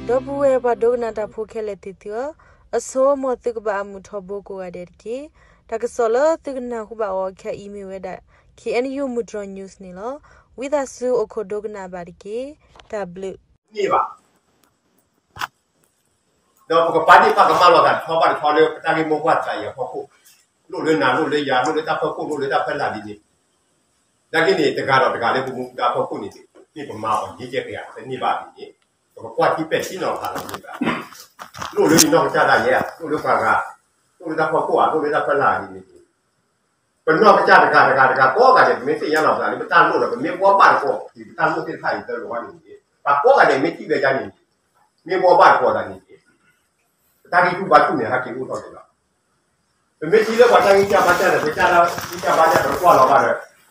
ဒီပုၢ်ဝဲၢ်ပှၤဒိကနၣ်တၢ်ဖိခဲလၢာ်သ့ၣ်သုဧၢ, အဆိ မ်သုကဘၣ်အမုာ်ထီဘိကိးဂၤဒဲးတက့ၢ်. တၢ်ကစီၣ်လၢသုကနၢ်ဟူဘၣ်အီၤခဲအံၤမ့ၢ်ဝဲဒၣ် K N U မုၢ်တြီၤ news န့ၣ်လီၤ. ဝံသးစူၤအိၣ်ခိးဒိကနၣ်ဘၣ်တက့ၢ်. တၢ်ဘျုး န့ၣ်ဘၣ် ဒီးပကပာ်ဒ့ၣ်ပာ်ကမၣ်လိာ်သးတဆီဘၣ်တဆီလၢ ပတၢ်ဂ့ၢ်မိၢ်ပှၢ်သးအံၤအဖီခိၣ်, လိၣ်လၢနၤ လိၣ်လၢယၤ လိၣ်လၢတၢ်ဖီခိၣ် လိၣ်လၢတၢ်ဖီလာ်ဒ်န့ၣ်, နာ်က့န့ၣ် တဂၤဒီးတဂၤလၢပမူပဒါဖီခိၣ်န့ၣ်န့ၣ် မ့ၢ်ပမၤအီၤယ့ကဲက့ၤဧါ တန့ၢ်ဘၣ်ဒ်န့ၣ်, ပကကွၢ်ထံပဲာ်ထံနီၤဖးလီၤမ့ၢ်ဘၣ်, လိၣ်လၢယနီၢ်ကစၢ်ဒၣ်ယဲဧါ, လိၣ်လၢပှၤဂၤ, လိၣ်လၢတၢ်ဖီခိၣ်ဧါ, လိၣ်လၢတၢ်ဖီလာ်ဒ်န့ၣ်န့ၣ် ပနီၢ်ကစၢ်တဂၤတဂၤတဂၤကိးဂၤဒဲး ပမ့ၢ်သ့ၣ်ညါလီၤပသးလၢပတၢ်လိၣ်ဒီး ပမ့ၢ်ဘှီဘၣ်တကိး ပတၢ်လိၣ်သ့ၣ်တဖၣ်အံၤတၢ်လိၣ်ဘၣ်န့ၣ်န့ၣ် ပှၤကိးဂၤဒဲးမ့ၢ်ထံၣ်ဝဲဒၣ်န့ၣ်န့ၣ်, မ့ၢ်ဘှီဘၣ်တကိးသးန့ၣ်န့ၣ် ပတၢ်ဂံၢ်ဆူၣ်ဘါဆူၣ်န့ၣ် ဟဲက့ၤအိၣ်ထီၣ်က့ၤလီၤ. ပမ့ၢ်ထံၣ်လၢပှၤတၢ်ဂံၢ်စၢ်ဘါစၢ်ဒီး ပတၢ်ဂံၢ်စၢ်ဘါစၢ်ပတကွၢ်လီၤဘၣ်ဒီး ပမ့ၢ်တဘှ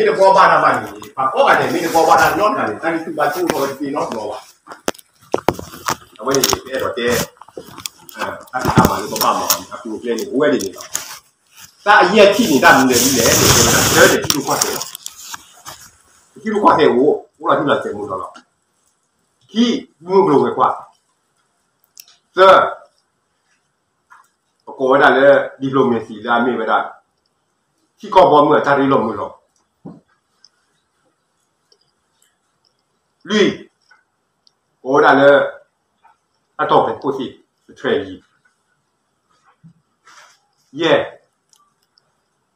ီဘၣ်တၢ်ဘၣ်န့ၣ်န့ၣ် ပှၤကိးဂၤဒဲးမ့ၢ်တဘှီဘၣ်တၢ်နီတဂၤန့ၣ် တၢ်ဂံၢ်ဆူၣ်ဘါဆူၣ်အိၣ်ထီၣ်ဝဲတသ့နီတဘျီဘၣ်. အဝဲန့ၣ် ပအဲၣ်ဒိးတဲ တၢ်ဖံးတၢ်မၤလၢပဘၣ်မၤအီၤန့ၣ် အကျိၤအကျဲန့ၣ် အိၣ်ဝဲဒ်န့ၣ်လီၤ. တၢ်အယဲၢ်ထံၣ်န့ၣ် တၢ်မနုၤလဲၣ်ဒ်လဲၣ်န့ၣ် တဲဝဲဒၣ်တၢ်ဒီးထံရူၢ်ကီၢ်သဲးလီၤ. ထံရူၢ်ကီၢ်သဲးအိၣ် အိၣ်လီၤထူလီၤစဲးမူလီၤလီၤ. ခံ, မုၢ်ကျိၤဝဲၤကွာ်, သၢ, ပကိးဝဲဒၣ်လၢ diplomacy လၢအမ့ၢ်ဝဲဒၣ် ထံကီၢ်ဘီမုၢ်အတၢ်ရ့လိာ်မုာ်လိာ် လွံၢ်, ကိးဝဲဒၣ်လၢ တၢ်တီၢ်ဖဲခိၣ်သ့ၣ် strategy, ယဲၢ်,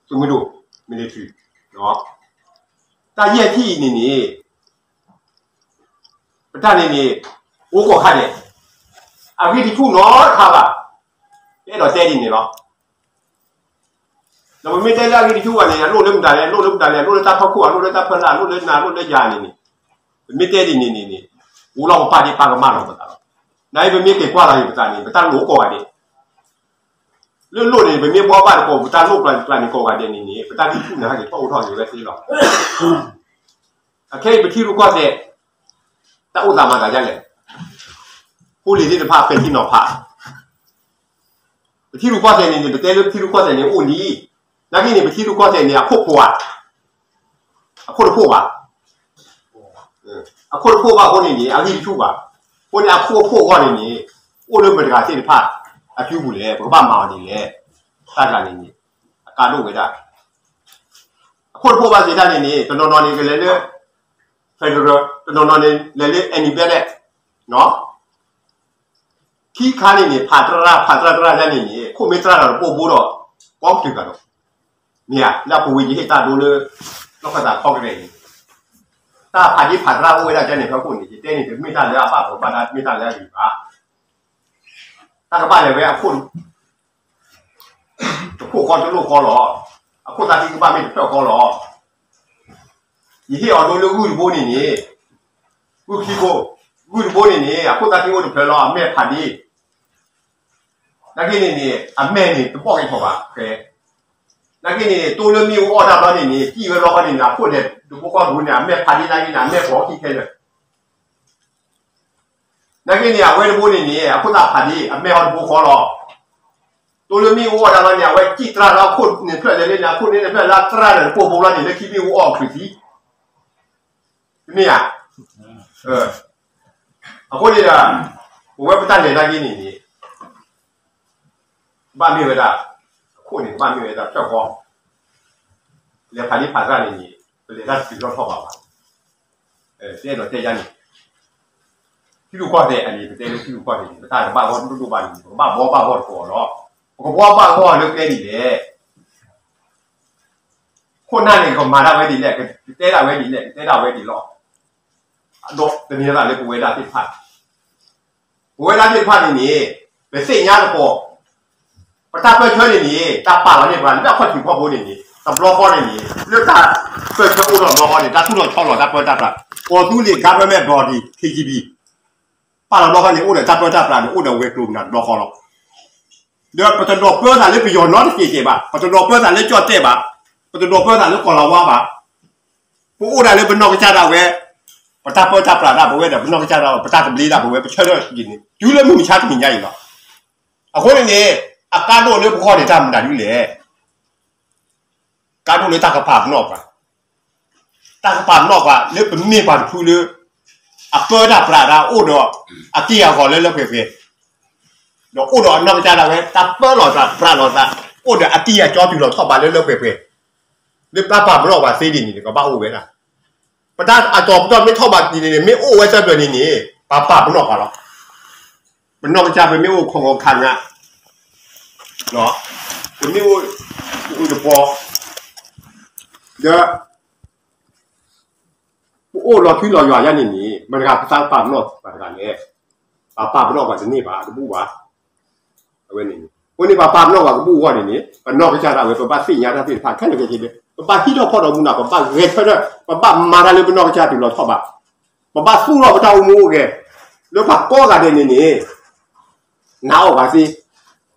သုးမုၢ်ဒိၣ် military, တၢ်ယဲၢ်ထံၣ်အံၤန့ၣ်န့ၣ် ပတၢ်န့ၣ်န့ၣ် အိၣ်ကိးခါဒဲး, အဂံၢ်တဆူၣ်နီတခါဘၣ်, အဲၣ်ဒိးတဲဒ်န့ၣ်လီၤ. ဒီးပမ့ၢ်တဲလၢအဂံၢ်တဆူၣ်ဘၣ်န့ၣ် အလိၣ်လၢမတၤလဲၣ်, အလိၣ်လၢမတၤလဲၣ်, အလိၣ်လၢတၢ်ဖီခိၣ်, အလိၣ်လၢတၢ်ဖီလာ်, အလိၣ်လၢနၤ, အလိၣ်လၢယၤန့ၣ်န့ၣ်, ပမ့ၢ်တဲဒ်န့ၣ်န့ၣ်န့ၣ် အိၣ်လီၤပပာ်ဒ့ၣ်ပာ်ကမၣ်လီၤပသးလီၤ. နာ်အံၤပမ့ၢ်က့ၤကွၢ်လီၤအံၤပသးန့ၣ် ပတၢ်လိၣ်ကိးဂၤဒဲး, လၢလိၣ်န့ၣ် ပမ့ၢ်ဘှီဘၣ်တကိး ပတၢ်လိၣ်ပျၢ်န့ၣ်ကိးဂၤဒဲးန့ၣ်န့ၣ် ပတၢ်ဂံၢ်ဆူၣ်န့ၣ်ဟဲက့ၤထီၣ်အိၣ်ထီၣ်က့ၤဝဲသ့လီၤ. အခဲအံၤပထံရူၢ်ကီၢ်သဲး တၢ်အိၣ်သးမၤသးဒ်လဲၣ်, ဖိလံၤသ့ၣ်တဖၣ်ပဲာ်ထံနီၤဖး, ပထံရူၢ်ကီၢ်သဲးန့ၣ်န့ၣ် ပတဲလၢပထံရူၢ်ကီၢ်သဲးန့ၣ်အိၣ်လံ, နာ်က့န့ၣ် ပထံရူၢ်ကီၢ်သဲးန့ၣ် အခိၣ်ဖိဧါ, အခိၣ်တဖိဘၣ်, အခိၣ်တဖိဘၣ်အဃိန့ၣ်န့ၣ် အဂံၢ်တဆူၣ်ဘၣ်, အဃိန့ၣ် အခိၣ်တဖိအဂီၢ်န့ၣ်န့ၣ် အိၣ်လၢမတၤတဂၤသ့ၣ်တဖၣ် အစုပူၤလဲၣ်, ပကဘၣ်မၤအီၤဒ်လဲၣ်, တၢ်တဂၤန့ၣ်န့ၣ် အကါဒိၣ်ဝဲဒၣ် အခိၣ်တဖိဘၣ်သ့ၣ်တဖၣ်န့ၣ်န့ၣ် တနီၤနီၤန့ၣ်ကလဲၤလၢ federal, တနီၤနီၤန့ၣ် လဲၤလၢ independent, ခံခါန့ၣ်န့ၣ် ဖးတြၢ် ဖးတြၢ်တြၢ်ဒ်န့ၣ်န့ၣ် ခိၣ်မ့ၢ်တြၢ်ဒီးတပိာ်ဘိဒီး ကီကတုၤကဒီး, မ့ၢ်ဧါ, လၢအပူၤဝံၤယဟ့ၣ်တၢ်ဒိလၢ လီၢ်ခၢၣ်သးခီကရဲၣ်န့ၣ်, တၢ်ဖးဒ့ဖးတြၢ်အိၣ်ဝဲဒၣ်ဒ်န့ၣ်ဖီခိၣ်န့ၣ် ယတဲန့ၣ် တမ့ၢ်တၢ်လၢအဘၣ်ပှၤဘၣ်ဒါ တမ့ၢ်တၢ်လၢအဂ့ၤဘၣ်, တၢ်ကဘၣ်လဲၤဝဲအခိၣ် တခိၣ်ဃီတလိၣ်ဃီလီၤ, အခိၣ်သးသံကဘၣ်မ့ၢ်တဖျၢၣ်ဃီလီၤ, ယဟ့ၣ်အီၤဒိလၢဂုၢ်တဘိန့ၣ်န့ၣ်, ဂုၢ်ခံဘိ, ဂုၢ်တဘိန့ၣ်န့ၣ် အခိၣ်သးသံအိၣ်တဖျၢၣ်လီၤ, အမဲာ်ဖးဒ့, နာ်က့န့ၣ်န့ၣ် အမဲာ်န့ၣ်တဘီၣ်က့ၤထီၣ်ဘၣ်, ဖဲ နာ်က့န့ၣ် တိၢ်လၢမ့ၣ်အူအီၣ်တၢ်ဘျီန့ၣ်န့ၣ် စံၣ်ဝဲဘျီဃီန့ၣ်န့ၣ် အခိၣ်လဲၤတဘိဃီတဘိန့ၣ် အမဲာ်ဖးဒ့နာ်က့န့ၣ် အမဲာ်ဖီခံခဲလၢာ် နာ်က့န့ၣ် အဝဲတဘိန့ၣ်န့ၣ် အခိၣ်သးဖးဒ့ အမဲာ်ဟီတဘိဃီလီၤ. တိၢ်လၢမ့ၣ်အူအီၣ်တၢ်လီၤန့ၣ် အဝဲစံၣ်တြၢ်လၢအခိၣ်န့ၣ်ဖျၢၣ်လဲၤလၢန့ၣ် အခိၣ်န့ၣ်တဖျၢၣ်လၢအတြၢ်ဒီး တပိာ်ဘိလီၤန့ၣ် လၢခံမ့ၣ်အူအီၣ်အချုးသံ တမ့ၢ်ဧါ. အဃိန့ၣ်ဒီး ပဝဲပတၢ်လဲၤနာ်က့န့ၣ်န့ၣ် ကဘၣ်မ့ၢ်ဝဲဒၣ် အခိၣ်န့ၣ် ကဘၣ်မ့ၢ်ဝဲဒၣ်ဖျၢၣ်ဃီ လဲၤဖးဒ့ဖးတြၢ်န့ၣ်န့ၣ် ပလဲၤတၢ်တတုၤထီၣ်ထီၣ်ဘၣ်ဘၣ်. တဲဒီးတဲယါန့ၣ် ထံရူၢ်ကီၢ်သဲးအံၤ ပတဲလၢထံရူၢ်ကီၢ်သဲးန့ၣ် ပတၢ်တဘၣ်ဂီၢ်ဒိၣ်ဒိၣ်ဘၣ်န့ၣ် ပကဘၣ်ဘှီဘၣ်ဂီၢ်တကိးလီၤ. ပကဘှီဘၣ်ဂီၢ်လၢကျဲဒ်လဲၣ်. ခိၣ်နၢ်န့ၣ် ကမၤတၢ်ဝဲဒ်လဲၣ်, ကတဲဒၣ်ဝဲဒ်လဲၣ်, ကတဲဒၣ်ဝဲဒ်လီၤ. ဒီးတမ့ၢ်ဒၣ်လၢပဝဲဒၣ်သ့ၣ်တဖၣ် ပဝဲဒၣ်သ့ၣ်တဖၣ်န့ၣ်န့ၣ် ပသ့ၣ်ညါသကိး ပတၢ်ပၢၢ်ဆၢန့ၣ်န့ၣ် တၢ်ပာ်လီၤန့ၢ်ပှၤလၢအခီၣ်ထံးခီၣ်ဘိန့ၣ်န့ၣ် တဘျီဃီန့ၣ်န့ၣ် လၢတၢ်ပၢၢ်ဆၢအိၣ်ထီၣ်တဘျီဃီန့ၣ် တၢ်သူၣ်ထီၣ်ဆီလီၤတၢ်ပၢတၢ်ပြး ကီၢ်သူလ့ၤ government body K G B ပာ်လီၤတဘျီဃီန့ၣ် အိၣ်ဒီးတၢ်ပၢတၢ်ပြးန့ၣ် အိၣ်ဒီးဝဲၤကျိၤမနုၤတဘျီဃီလီၤ. ဒီးပတဒိးပၢသးလၢပယီၤနီတစဲးစဲးဘၣ်, ပတဒိးပၢသးလၢကၠီၣ်တဲၣ်ဘၣ်, ပတဒိးပၢသးလၢကီၢ်လၤဝါဘၣ်. ပအိၣ်ဒၣ်လၢပနီၢ်ကစၢ်ဒၣ်ဝဲ, ပတၢ်ပၢတၢ်ပြးဒၣ်ပဝဲဒီး ပနီၢ်ကစၢ်ဒၣ်ဝဲ ပတၢ်သဘျ့ဒၣ်ပဝဲ ပဆၢထၢၣ်ဒ်န့ၣ် တုၤလၢမုၢ်မဆါတနံၤညါအံၤလီၤ. အဃိန့ၣ်န့ၣ် အကါဒိၣ်လၢပဂီၢ်န့ၣ် တၢ်မနုၤဒ်လဲၣ်. ကါဒိၣ်လၢတၢ်ကပာ်ပနီၣ်ပှၤ, တၢ်ကပာ်ပနီၣ်ပှၤလၢပမ့ၢ်ပှၤတဖုလၢ အပၢတၢ်ပြးတၢ်အိၣ်ဒီး အတံၢ်အဂီၤလၢလၢပှဲၤပှဲၤ, ဒီးအိၣ်ဒီးအနီၢ်ကစၢ်ဒၣ်ဝဲ တၢ်ပၢလီၤသးပြးလီၤသး, အိၣ်ဒီးအတံၢ်အကၠီတုၤလီၤထီၣ်ဘးလၢလၢပှဲၤပှဲၤ, လၢပတၢ်ပာ်ပနီၣ်ပှၤသ့ဒ်န့ၣ်န့ၣ် ကဘၣ်အိၣ်ဝဲဒၣ်, ပတၢ်အတီၤပတီၢ်မ့ၢ်ထီၣ်ဘးဒ်န့ၣ်န့ၣ် မ့ၢ်အိၣ်ဝဲသၢပျၢၤန့ၣ်န့ၣ် ပှၤပာ်ပနီၣ်ပှၤလီၤ. ပနီၢ်ကစၢ်ပမ့ၢ်အိၣ်ခီခီခါငါ, ပမ့ၢ်အိၣ်တပီၤ, ဒီး ပအိၣ်လီၤထွံလီၤယွၤယါန့ၣ်န့ၣ် မတၤတဂၤပသးပာ်ပနီၣ်ပှၤတဂၤလဲၣ်. ပှၤပာ်ပနီၣ်ပှၤတန့ၢ်ဘၣ် တဘူၣ်ဘၣ်. အဝဲန့ၣ်န့ၣ် အဃိန့ၣ် ပှၤပာ်ပနီၣ်ပှၤကဘူၣ်အဂီၢ်န့ၣ်န့ၣ် ပနီၢ်ကစၢ်ဒၣ်ဝဲ ပဘၣ်သ့ၣ်ညါတၢ်သ့ၣ်တဖၣ် ခဲလၢာ်ခဲဆ့လၢ ပဘၣ်ဟံးထီၣ်ဖီၣ်ဒီးမူနၤ ပဘၣ်ဂဲၤဆၢထၢၣ် ပဘၣ်မၤတၢ်လၢပနီၢ်ကစၢ်တုၤလီၤထီၣ်ဘး, ပဘၣ်သူၣ်ထီၣ်ပတၢ်အိၣ်မူအိၣ်ဂဲၤ လၢပှၤကိးဂၤဒဲးန့ၣ်န့ၣ် နာ်အီၣ်ပှၤသ့,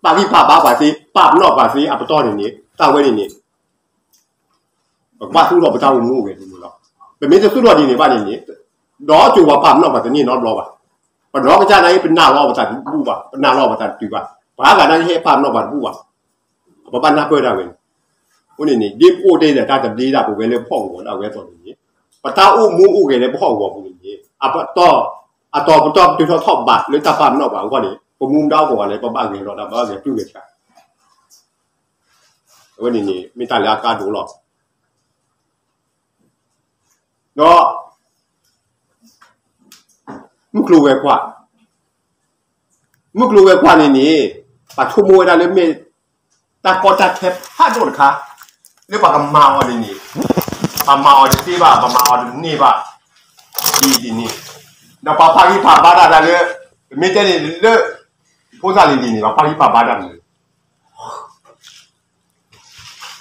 ပာ်ဂံၢ်ပာ်ဘါပှၤသ့, ပာ်ပနီၣ်ပှၤသ့ အပတီၢ်န့ၣ်န့ၣ် တၢ်ဝဲန့ၣ်န့ၣ် ပကဘၣ်သူၣ်ထီၣ်ပတၢ်အိၣ်မူအိၣ်ဂဲၤဒ်န့ၣ်လီၤ. ပမ့ၢ်တသူၣ်ထီၣ်ဒ်န့ၣ်ဘၣ်န့ၣ်န့ၣ် ဒီးကၠိၤပှၤပာ်ပနီၣ်ပှၤတန့ၢ်နီတဘျီဘၣ်. ပနီၢ်ကစၢ်နာ်က့ ပနာ်လီၤပသးတဘူၣ်ဘၣ်, ပနာ်လီၤပသးတတုၤဘၣ်, ပှၤဂၤနာ်က့ဟဲပာ်ပနီၣ်ပှၤတဘူၣ်ဘၣ်. ပဘၣ်နၢ်ပၢၢ်တၢ်ဝဲန့ၣ်. အဃိန့ၣ်န့ၣ် ဒ်ပအိၣ်တ့ၢ်ဒီးတၢ်သဘျ့ဒၣ်ပဝဲလၢပဟီၣ်ကဝီၤဒၣ်ဝဲအသိးန့ၣ်န့ၣ် ပတၢ်အိၣ်မူအိၣ်ဂဲၤလၢပဟီၣ်ကဝီၤပူၤန့ၣ်န့ၣ် အပတီၢ် အတီၤပတီၢ်ကတုၤထီၣ်ထီၣ်ဘးလၢတၢ်ပာ်ပနီၣ်ပှၤအဂီၢ်န့ၣ် ပမူဒါအိၣ်ကဝီၤလၢ ပဘၣ်ဂဲၤလီၤတၢ် ပဘၣ်ဂဲၤပျုၢ်ဂဲၤဆှး အဝဲန့ၣ်န့ၣ် မ့ၢ်တၢ်လၢအကါဒိၣ်လီၤ. ဒီး မုၢ်ကျိၤဝဲၤကွာ်, မုၢ်ကျိၤဝဲၤကွာ်န့ၣ်န့ၣ် ပှၤဆိကမိၣ်ဝဲဒၣ်လၢမ့ၢ် တၢ်ကီတၢ်ခဲဖးဒိၣ်တခါ လၢပှၤကမၤအီၤန့ၣ်န့ၣ် ပမၤအီၤတသ့ဘၣ် ပမၤအီၤတန့ၢ်ဘၣ် ဒ်ဒ်န့ၣ် ဒီးပှၤပာ်ဂံၢ်ပာ်ဘါတၢ်လၢ ပမ့ၢ်တဲန့ၣ်လၢ ဖိသၣ်လံၤလံၤန့ၣ် ပှၤပာ်ဂံၢ်ပာ်ဘါတၢ်န့ၣ်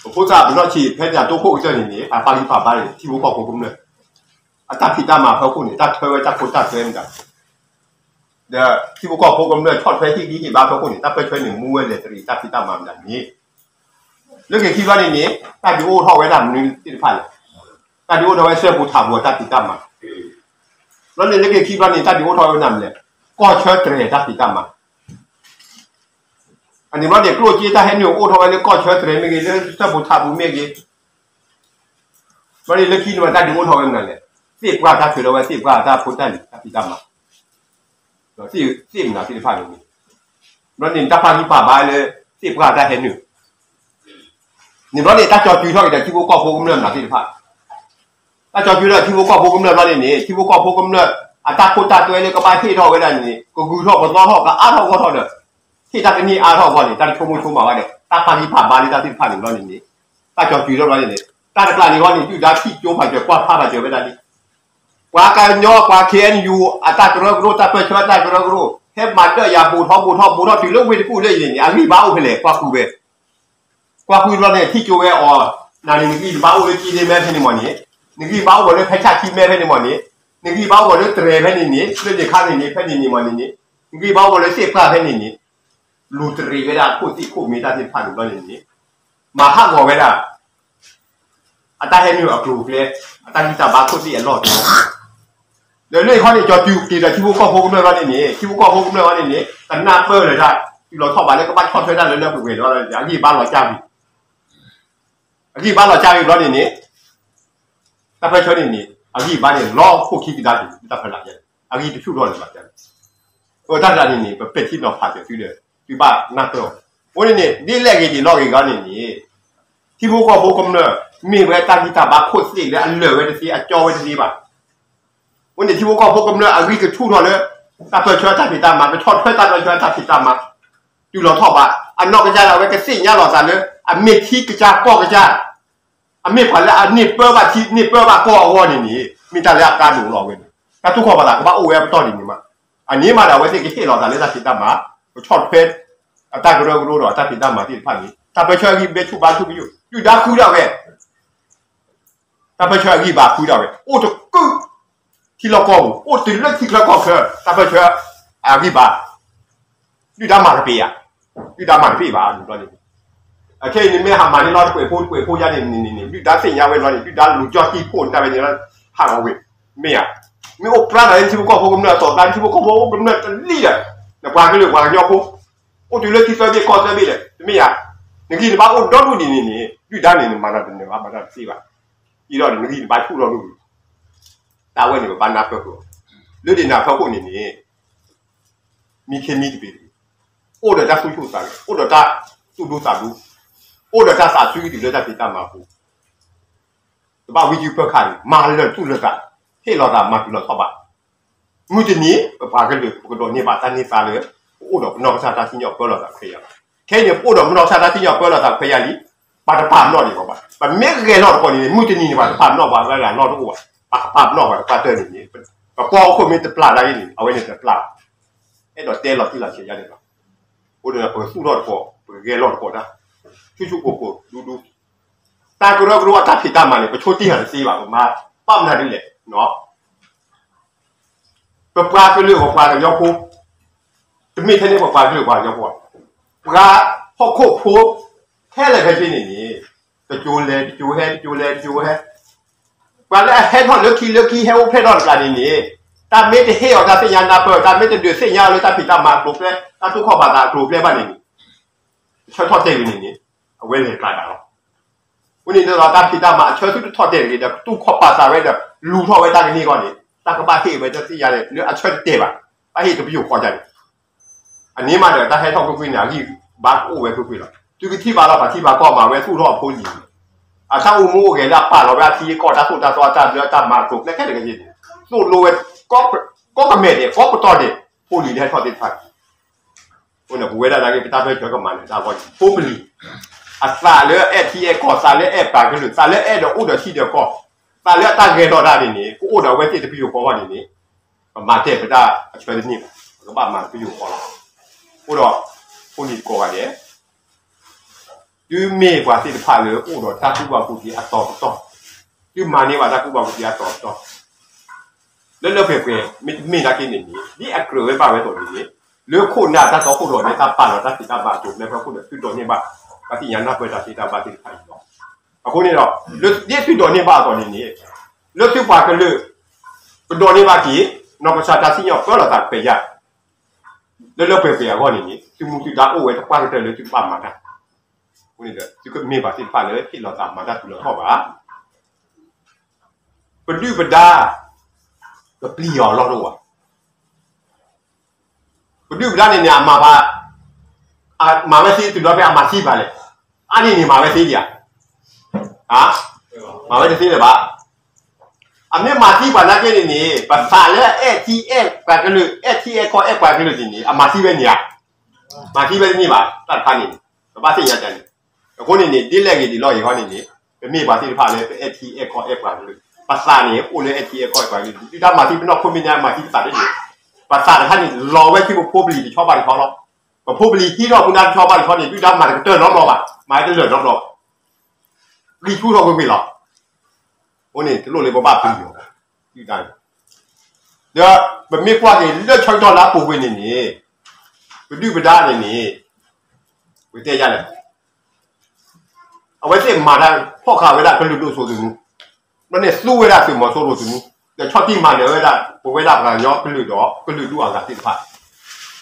ပဖိသၣ်ပနီၢ်ဆံးဖဲန့ၣ် အတိခိၣ်ကတၢၢ်န့ၣ်န့ၣ် အပာ်ဂံၢ်ပာ်ဘါန့ၣ် ထံဖိကီၢ်ဖိကမျၢၢ် အတၢ်ဖံးတၢ်မၤဖီခိၣ်န့ၣ် တၢ်ထွဲဝဲတၢ်ခိတၢ်သွဲမတၤ ဒီးထံဖိကီၢ်ဖိကမျၢၢ်ဆီၣ်ထွဲဟ့ၣ်ဂံၢ်ဟ့ၣ်ဘါဖီခိၣ်န့ၣ် တၢ်ပၢၢ်ဆၢန့ၣ် မူဝဲလဲၤတရံးတၢ်ဖံးတၢ်မၤမတၤန့ၣ် လၢက့ၤခံဘျီန့ၣ်န့ၣ် တၢ်ဒုးအိၣ်ထီၣ်ဝဲဒၣ်မနုၤသ့ၣ်တဖၣ်လဲၣ်. တၢ်ဒုးအိၣ်ထီၣ်ဝဲစၢဖှိးထးပူၤအတၢ်ဖံးတၢ်မၤ ဘျီန့ၣ်လၢက့ၤခံဘျီန့ၣ် တၢ်ဒုးအိၣ်ထီၣ်ဝဲမနုၤလဲၣ်. ကီၢ်ဆၢတြဲၤတၢ်ဖံးတၢ်မၤ အန့ၣ်ဘျီန့ၣ် ကျိၣ်စ့တၢ်ဟဲနုာ်အိၣ်ထီၣ်ဝဲလၢကီၢ်ဆၢတြဲၤမ့ၢ်ဂ့ၤ လၢစၢဖှိးထးပူၤမ့ၢ်ဂ့ၤ ဘျီန့ၣ်လၢခံန့ၣ်မး တၢ်ဒုးအိၣ်ထီၣ်ဝဲမနုၤလဲၣ်. သ့ၣ်ပှၢ်တၢ်ထုးထီၣ်ဝဲ သ့ၣ်ပှၢ်တၢ်ဖိတၢ်လံၤတၢ်ဖံးတၢ်မၤ ဒီးသ့ၣ်မနုၤသ့ၣ်တဖၣ်န့ၣ်န့ၣ် ဘျီန့ၣ် တၢ်ပာ်ဂံၢ်ပာ်ဘါလၢ သ့ၣ်ပှၢ်တၢ်ဟဲနုာ် န့ၣ်ဘျီန့ၣ် တၢ်ကၠီၤစုၤထီၣ်က့ၤဒီးထံဖိကီၢ်ဖိကမျၢၢ်မနုၤသ့ၣ်တဖၣ် တၢ်ကၠီၤစုၤဒီးထံဖိကီၢ်ဖိကမျၢၢ်ဘျီန့ၣ်န့ၣ် ထံဖိကီၢ်ဖိကမျၢၢ် အတၢ်ခိတၢ်သွဲလၢကဘၣ်ဟ့ၣ်ထီၣ်ဝဲဒၣ်န့ၣ်န့ၣ် ကဂုၤထီၣ်ပသီထီၣ် ကအါထီၣ်ဂီၢ်ထီၣ်ဒီး ဟ့ၣ်တၢ်တန့ၢ်အါထီၣ်အဂီၢ်န့ၣ် တၢ်တဆိကမိၣ်ဆိကမးဘၣ်ဒီး တၢ်ပာ်ဂံၢ်ပာ်ဘါလၢတၢ်သ့ၣ်တဖၣ်န့ၣ်ဘျီန့ၣ်န့ၣ် တၢ်ကၠီၤစုၤထီၣ်ဘျီန့ၣ်န့ၣ် တၢ်တကျးန့ၣ်အဂီၢ်န့ၣ် ဒုၣ်ဒါထံၣ်ကၠိဖးစၢၤ ကွၢ်ဖးဖးစၢၤဝဲဒၣ်လံ ပှၤကညီ ပှၤ ခ့ၣ်အဲၣ်ယူၣ် အတၢ်ကရၢကရိ တၢ်ပၢၢ်ဆၢတၢ်ကရၢကရိ ဟဲမၤဒၢၣ်ယၤ ဘူးထီၣ်ဘူးထီၣ်ဘူးထီၣ်တုၤလၢဝ့ၢ်တကူၣ်လၢအံၤန့ၣ်န့ၣ် အဂံၢ်ဘါအိၣ်ဖဲလဲၣ် ကွၢ်ဃုဝဲ ကွၢ်ဃုဘျီန့ၣ် ထံၣ်ကၠိဝဲအီၤ နၤန့ၣ် နဂံၢ်နဘါအိၣ်လၢကံဒ့မဲဖဲန့ၣ်မးန့ၣ် နဂံၢ်ဘါအိၣ်ဂီၤလၢဖဲဆၣ်ခံမဲဖဲန့ၣ်မးန့ၣ် နဂံၢ်ဘါအိၣ်ဂီၤလၢတြဲၤဖဲန့ၣ်န့ၣ် လၢန့ၣ်ခါန့ၣ်န့ၣ် ဖဲန့ၣ်န့ၣ်မးန့ၣ်န့ၣ် နဂံၢ်ဘါအိၣ်ဂီၤလၢသ့ၣ်ပှၢ်ဖဲန့ၣ်န့ၣ် လူၤတရံးဝဲဒၣ်ခိၣ်သ့ၣ်ခိၣ်မ့ၢ်တၢ်သ့ၣ်တဖၣ်န့ၣ်ဘျီန့ၣ်န့ၣ် မၤဟးဂီၤဝဲဒၣ် အတၢ်ဟဲနုာ်အကျိၤအကျဲ အတၢ်ဂံၢ်တၢ်ဘါခိၣ်သ့ၣ်အလီၢ်တအိၣ် ဒီးလၢအံၤခီန့ၣ် ကၠီၤစုၤက့ၤဒီးထံဖိကီၢ်ဖိကမျၢၢ်ဘျီန့ၣ်န့ၣ် ထံဖိကီၢ်ဖိကမျၢၢ်ဘျီန့ၣ်န့ၣ် ကနၢ်ပၢၢ်လၢတၢ် တုၤလီၤထီၣ်ဘးလၢကဘၣ်ဆီၣ်ထွဲတၢ်လၢလၢပှဲၤပှဲၤဒီး အဂံၢ်ဘါလီၤကၢ်ဝံၤ အဂံၢ်ဘါလီၤကၢ်ဝံၤဘျီန့ၣ်န့ၣ် တၢ်ပၢၢ်ဆၢန့ၣ်န့ၣ် အဂံၢ်ဘါန့ၣ် လီၤခိၣ်ခံကဒါက့ၤ တၢ်ဖဲလၢ်ယဲ အဂံၢ်တဆူၣ်ထီၣ်လၢၤဘၣ် အတၢ်တဂၤန့ၣ်န့ၣ် ပပဲာ်ထံနီၤဖးစၢၤသုဒီး သုဘၣ်နၢ်ပၢၢ်အီၤ အဃိန့ၣ်န့ၣ် ဒ်လဲၣ်ဂ့ၤဒ်လဲၣ်ဂ့ၤဂီၢ်န့ၣ်န့ၣ် ထံဖိကီၢ်ဖိကမျၢၢ် မ့ၢ်ဝဲတၢ်ဂံၢ်တၢ်ဘါခိၣ်သ့ၣ်လၢအလၢာ်ဝဲတသ့ အကၠီဝဲတသ့ဘၣ် အဃိန့ၣ် ထံဖိကီၢ်ဖိကမျၢၢ်အဂံၢ်ကဆူၣ်ထီၣ်လၢ တၢ်ပၢၢ်ဆၢတၢ်ဖံးတၢ်မၤ ကဆီၣ်ထွဲတၢ်ပၢၢ်ဆၢတၢ်ဖံးတၢ်မၤ တုၤလီၤထီၣ်ဘး အနီၢ်ကစၢ်ဒၣ်ဝဲကသ့ၣ်ညါလီၤသးလၢ အမ့ၢ်ထံကစၢ်ကီၢ်ကစၢ် အမ့ၢ်ပှၤလၢအန့ၢ်ပၢဘၣ်ထံန့ၢ်ပၢဘၣ်ကီၢ်အဂီၢ်န့ၣ်န့ၣ် မ့ၢ်တၢ်လၢအကါဒိၣ်လီၤဝဲန့ၣ် တၢ်သူၣ်ခီၣ်ပာ်သးကဘၣ်အိၣ်ဝဲအပတီၢ်ဒ်န့ၣ်မး အန့ၣ်မးဒီးအဝဲသ့ၣ်ကဟ့ၣ်လီၤသးလၢတၢ်ဖံးတၢ်မၤ ကဆီၣ်ထွဲ အတၢ်ကရၢကရိဒီးအတၢ်ဖံးတၢ်မၤသ့ၣ်တဖၣ်န့ၣ် တၢ်ပၢၢ်ဆၢအဂံၢ်ဘါဆူၣ်ဘါဆူၣ်ကယိၣ် ဒုၣ်ဒါဃုဒၣ်ဝဲ တၢ်ပၢၢ်ဆၢအဂံၢ်ဘါဃုဒၣ်ဝဲ အိၣ်တကုၢ် ထံလီၢ်ကီၢ်ပူၤ အိၣ်တုၤလၢထံချၢကီၢ်ချၢ တၢ်ပၢၢ်ဆၢအဂံၢ်ဘါ ဒုၣ်ဒါမၤတပ့ၤဧါ ဒုၣ်ဒါမၤတပ့ၤဘၣ် ဒ်န့ၣ် အခဲအံၤန့ၣ်မ့ၢ်ဟးမၤန့ၢ်လီၤတကွဲးဖိတကွဲးဖိယါန့ၣ်န့ၣ်န့ၣ် ဒုၣ်ဒါသ့ၣ်ညါဝဲလီၤန့ၣ် ဒုၣ်ဒါလူၤကၠီၣ်တံၢ်ခိၣ်န့ၣ်တၢ်ဝဲန့ၣ်လီၤ ဟးဂီၤဝဲ မ့ၢ်ဧါ မ့ၢ်အိၣ်ပြၢတၢ်လၢထံဖိကီၢ်ဖိကမျၢၢ်အသိး တၢ်လၢထံဖိကီၢ်ဖိကမျၢၢ်တလံၣ်ဒီး နပှၤကလုာ်ပှၤကညီဖိ အိၣ်တုၤလၢထံသၢဘ့ၣ်ကီၢ်သၢဘ့ၣ်ဒီး တမ့ၢ်ဧါ နဂံၢ်နဘါအိၣ်ဒီဒူၣ်ဒ်န့ၣ်န့ၣ် ဒုၣ်ဒါန့ၣ် နမၤတၢ်တန့ၢ်ဘၣ် မၤတၢ်တသ့ဘၣ် အံၤဒီးနဂံၢ်နဘါဆူၣ်ဒီဒူၣ် တၢ်ဝဲန့ၣ် ပဘၣ်နၢ်ပၢၢ်ဃုာ် လၢဒ့ၣ်နၢ်ဖၢခိၣ်န့ၣ်န့ၣ် မံခ့မံတဘ့ၣ်တဘ့ၣ်, အိၣ်ဒီးတၢ်သူၣ်ဆူၣ်သးဂဲၤ, အိၣ်ဒီးတၢ်သူၣ်ဒူသးဒူ, အိၣ်ဒီးတၢ်သးဆူၣ်ကံတုၤလၢတၢ်ဖံးတၢ်မၤအပူၤ, တဘၣ်ဝံကံပၢၢ်ခါန့ၣ် မၤလၢာ်သူၣ်လၢာ်သး, ဟ့ၣ်လီၤသးမၤတုၤလီၤဆီဘၣ်. မုၢ်တနံၤ ပပှၤကလုာ် ပကဒိးန့ၢ်ဘၣ်တၢ်န့ၢ်သါလၢ ပအိၣ်ဒီးပနီၢ်ကစၢ်တၢ်စံၣ်ညီၣ်ပၢလီၤသးခွဲးယာ်လီၤ. ခဲအံၤန့ၣ် ပအိၣ်ဒီးပနီၢ်ကစၢ်တၢ်စံၣ်ညီၣ်ပၢလီၤသးခွဲးယာ်လံ, ပှၤတပာ်ပနီၣ်ဒံးဘၣ်ဘၣ်. ပမ့ၢ်ဂဲၤလီၤတကိးန့ၣ်န့ၣ် မုၢ်တနံၤန့ၣ် ပှၤတပာ်ပနီၣ်ပှၤဂၤလီၢ်တအိၣ်ဘၣ်. ပှၤကပာ်ပနီၣ်ပှၤတပာ်တၢၢ်န့ၣ်န့ၣ် ပပှၤဟီၣ်ခိၣ်မ့ၢ်တပျၢ်တၢ်ဂ့ၢ်န့ၣ် အဝဲန့ၣ်တပျၢ်ဘၣ်. အဲၣ်ဒိးတဲလီၤတံၢ်လီၤဆဲးယါန့ၣ်လီၤ. အဃိန့ၣ်ဒီး ပကသူၣ်ထီၣ်တကိး ပကဂဲၤလီၤတကိးတၢ် ဆူၣ်ဆူၣ်ကိၢ်ကိၢ်ဒူဒူ, တၢ်ကရၢကရိအတၢ်ဖံးတၢ်မၤန့ၣ် ပဆိတ့ၢ်အီၤတသ့ဘၣ်, ပမၤဘၣ်မနုၤဒ်လဲၣ် ပပှၤကလုာ်ပပှၤကညီဖိ, တမ့ၢ်ထဲန့ၣ်ပပှၤကလုာ်ပှၤကညီဖိဘၣ်, ပှၤဟီၣ်ခိၣ်ဖိ ခဲလၢာ်ခဲဆ့န့ၣ်န့ၣ် တကၠိလဲၤတကၠိဟဲ တကၠိလဲၤတကၠိဟဲ, ပှၤလၢအဟဲထီၣ်လၢခံလၢခံ ဟဲအိၣ်ဖျဲၣ်ထီၣ်တကျါန့ၣ်န့ၣ် တၢ်မ့ၢ်တဟ့ၣ်အီၤတၢ်သ့ၣ်ညါနၢ်ပၢၢ်, တၢ်မ့ၢ်တဒုးသ့ၣ်ညါအီၤလၢတၢ်ဖံးတၢ်မၤအကျိၤအကျဲ, တၢ်သူၣ်ခီၣ်ပာ်သးအကျိၤအကျဲဘၣ်န့ၣ်န့ၣ် ဆၢထီၣ်တဲာ်ဝဲန့ၣ်န့ၣ် အဝဲလဲၤကျါဒၣ်လီၤ. အဃိန့ၣ်ဒီးတၢ်ဖံးတၢ်မၤအဆၢသုတထီၣ်တဲာ်တဂ့ၤဒီး သူၣ်ခီၣ်ပာ်သးဝဲဒီး လူၤထီၣ်ဝဲတၢ်ကန့ၢ်အဂီၢ်န့ၣ် တၢ်ကဘၣ်ဟ့ၣ်ဝဲတၢ်သ့ၣ်ညါန့ၣ် လၢအဆၢတတဲာ်ဘၣ်, ဘၣ်ဟ့ၣ်တပယူာ်ဃီဒ်န့ၣ် အန့ၣ်မးဒီးတၢ်ဟဲထီၣ်ကွ့ၢ်ကွ့ၢ်န့ၣ် အဂံၢ်ဘါကအိၣ်ဝဲကွ့ၢ်ကွ့ၢ်လီၤ. သုကထံၣ်ဘၣ်လီၤ ပှၤထံၣ်ဘၣ်ကီၢ်မၤဝဲသူၣ်ထီၣ်အဖိလံၤန့ၣ် အတၢ်အိၣ်မူအိၣ်ဂဲၤလၢအပာ်လီၤဝဲအထံအကီၢ်တၢ်သိၣ်တၢ်သီအတၢ်ဘျၢတၢ်မၤအကျိၤကျဲခဲလၢာ်ခဲဆ့န့ၣ် သိၣ်လိဝဲ ကီၢ်ကမဲာ်ဒဲး ကီၢ်ပတီၢ်ဒဲး ဖိလံၤလၢဟဲထီၣ်သ့ၣ်တဖၣ်န့ၣ် အဃိန့ၣ် ပဝဲဒၣ်နာ်က့ ပတၢ်ပၢဆှၢကမၤနၢၤတၢ်အဂီၢ်န့ၣ် ဖိပလံၤ အသးလၢအဲၣ်ထံအဲၣ်ကီၢ် သးလၢအဲၣ်ပှၤကလုာ် သးလၢအဲၣ်ဒိးအိၣ်ဒီးထံဒီးကီၢ် သးလၢအတၢ်ဂဲၤထီၣ်တၢ်န့ၣ်န့ၣ် ကအိၣ်ဒီးအဝဲသ့ၣ်တပယူာ်ဃီအဂီၢ်န့ၣ်န့ၣ် ပမၤတဲာ်ပတၢ်အဆၢတန့ၢ်ဘၣ်, ပကဘၣ်မၤတပယူာ်ဃီလီၤ. အဃိဒီး ဖိလံၤကိးဂၤဒဲး သုမ့ၢ်ပှၤသ့ၣ်တဖၣ်လၢအိၣ်ဒီးတၢ်ကူၣ်ဘၣ်ကူၣ်သ့အတီၤပတီၢ်, သုမၤန့ၢ်ဘၣ်တၢ်ကူၣ်ဘၣ်ကူၣ်သ့အတီၤပတီၢ်, လၢလၢပှဲၤပှဲၤ မ့တမ့ၢ်နာ်က့န့ၣ်န့ၣ် ဒ်အကြၢးဝဲဘၣ်ဝဲအသိးန့ၣ်န့ၣ် လၢခိၣ်နၢ်တၢ်တီခိၣ်ရိၣ်မဲတၢ်ပာ်လီၤတၢ်ဖံးတၢ်မၤအကျိၤကျဲဖီခိၣ်ဒီး သုဒိးန့ၢ်ဘၣ် တၢ်သ့ၣ်ညါနၢ်ပၢၢ်တၢ်သ့တၢ်ဘၣ်သ့ၣ်တဖၣ်အံၤလီၤ. အဃိန့ၣ်ဒီး ဒ်သုဒိးန့ၢ်ဘၣ်အသိးန့ၣ်န့ၣ် လၢသုပှၤကလုာ် ပဒိးန့ၢ်ဘၣ်က့ၤ နီၢ်ကစၢ်တၢ်စံၣ်ညီၣ်ပၢလီၤသးခွဲးယာ် လၢလၢပှဲၤပှဲၤအဂီၢ်န့ၣ်န့ၣ် သုမူသုဒါအိၣ်ဝဲတပှၢ်ကတၢၢ်လၢသုကဘၣ်မၤတၢ်, အဃိန့ၣ်ဒီး သုကမ့ၢ်ပှၤသ့ၣ်တဖၣ်လၢဟ့ၣ်လီၤသးမၤတၢ်တုၤလီၤထီၣ်ဘၣ်, ပဒုၣ်ပဒါ ကပျံၤအီၤအလီၢ်တအိၣ်ဘၣ်. ပဒုၣ်ပဒါန့ၣ်န့ၣ် အမၤဘၣ်, မၤဝဲသ့တုၤလီၤဖဲအမၤသံဘၣ်လဲၣ်, အါန့ၢ်န့ၣ်မၤဝဲသ့ဒံးဧါ, မၤဝဲတသ့လၢၤဘၣ်. အမ့ၢ်မၤသံပှၤနာ်က့န့ၣ်န့ၣ် ပသးလၢအဲၣ်ထံအဲၣ်ပှၤကလုာ် အဲၣ်ထံအဲၣ်ကီၢ်အဲၣ်ပှၤကလုာ်န့ၣ်န့ၣ် အမၤသံဝဲန့ၣ်ဧါ, မၤသံဝဲတန့ၢ်ဘၣ် တၢ်တခါန့ၣ်န့ၣ် ပဘၣ်သ့ၣ်ညါတၢ်န့ၣ်, အဃိန့ၣ်န့ၣ် ဒ်လဲၣ်ဂ့ၤဒ်လဲၣ်ဂ့ၤဃီန့ၣ်န့ၣ် ပမ့ၢ်ပှၤသ့ၣ်တဖၣ်လၢပအဲၣ်ထံအဲၣ်ကီၢ်အဲၣ်ပှၤကလုာ်, ပသးန့ၣ် အိၣ်လၢအဲၣ်ထံအဲၣ်ကီၢ်အဲၣ်ပှၤကလုာ်, ဒုၣ်ဒါမၤသံပနီၢ်ခိမ့ၢ်ညါမၤသံပသးန့ၣ်, ပသးတခါန့ၣ် လီၤဝဲဆူပဖိပလံၤတဆီဘၣ်တဆီလီၤ. ပဖိပလံၤဟံးထီၣ်မူဒါတဆီဘၣ်တဆီန့ၣ် ဒုၣ်ဒါမၤတကတၢၢ်နီတဘျီဘၣ်, မၤတလၢာ်နီတဘျီဘၣ်, ဂံၢ်ဆူၣ်ထီၣ်ကွ့ၢ်ကွ့ၢ်လီၤ. အဃိန့ၣ် တလိၣ်လၢပဘၣ်ပျံၤအီၤဘၣ်, ဒုၣ်ဒါန့ၣ်, ဒီးပမ့ၢ်ကွၢ်က့ၤလၢဆၢကတီၢ်လၢအပူၤကွံာ်န့ၣ်န့ၣ် ပဒုၣ်ပဒါန့ၣ်န့ၣ် ပကတဲယါလဲၣ် အဝဲသ့ၣ်မၤတၢ်ဖီၣ်ဃာ်ဝဲဒၣ်ကလုာ်ဒိၣ်စိသနူ, ဒီးန့ၣ်သူဝဲဒၣ်သုးမီၤစိရိၤသနူ, ဒီးဆီၣ်တံၢ်မၤနၢၤဝဲဒၣ် ပဝဲဒၣ်ပှၤကညီကလုာ်ဒီးကလုာ်ဒူၣ်အဂၤသ့ၣ်တဖၣ်, ဒီ